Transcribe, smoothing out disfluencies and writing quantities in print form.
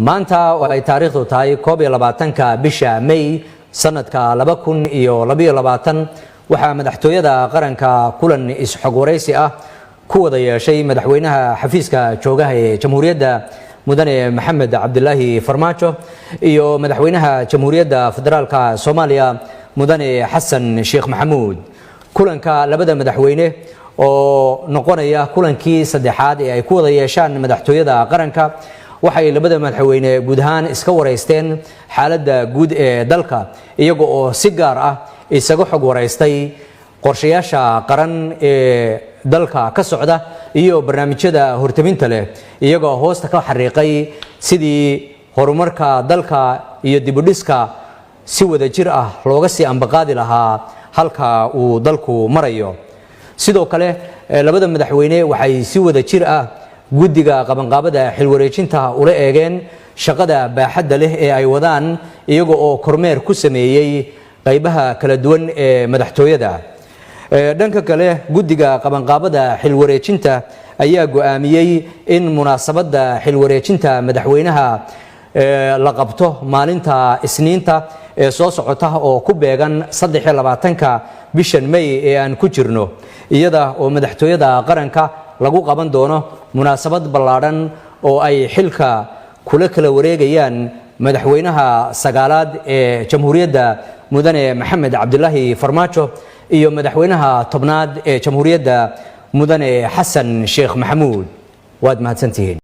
Maanta oo ay taariikhdu tahay 21-ka bisha May sanadka 2022, waxaa Madaxtooyada Qaranka kulan is-xog waraysi ah ku wada yeeshay madaxweynaha xafiiska joogaha ee Jamhuuriyadda, Mudane Maxamed Cabdilaahi Farmaajo, iyo madaxweynaha Jamhuuriyadda Federaalka Soomaaliya, Mudane Xasan Sheekh Maxamuud. Kulanka labada madaxweyne oo noqonaya kulankii saddexaad ee ay ku wada yeeshaan Madaxtooyada Qaranka, waxay labada madaxweyne guud ahaan iska waraysteen xaaladda guud ee dalka, iyaga oo si gaar ah isaga xog waraystay qorshayaasha qaran ee dalka ka socda iyo barnaamijyada hortaminta leh, iyagoo hoosta ka xariiqay sidii horumarka dalka iyo dibudhiska si wada jir ah looga sii ambaqaadi lahaa halka uu dalku marayo. Sidoo kale, labada madaxweyne waxay si wada jir ah guddiga qabanqaabada xilwareejinta ula eegeen shaqada baaxadda leh ee ay wadaan, iyaga oo kormeer ku sameeyey qaybaha kala duwan ee madaxtooyada. Dhanka kale, guddiga qabanqaabada xilwareejinta ayaa go'aamiyey in munaasabadda xilwareejinta madaxweynaha la qabto maalinta Isniinta ee soo socota oo ku beegan 23-ka bishan May ee aan ku jirno, iyada oo Madaxtooyada Qaranka lagu qaban doono munaasabad ballaadhan oo ay xilka kula kala wareegayaan madaxweynaha sagaalaad ee Jamhuuriyadda, Mudane Maxamed Cabdilaahi Farmaajo, iyo madaxweynaha 10aad ee Jamhuuriyadda, Mudane Xasan Sheekh Maxamuud. Waad mahadsantihiin.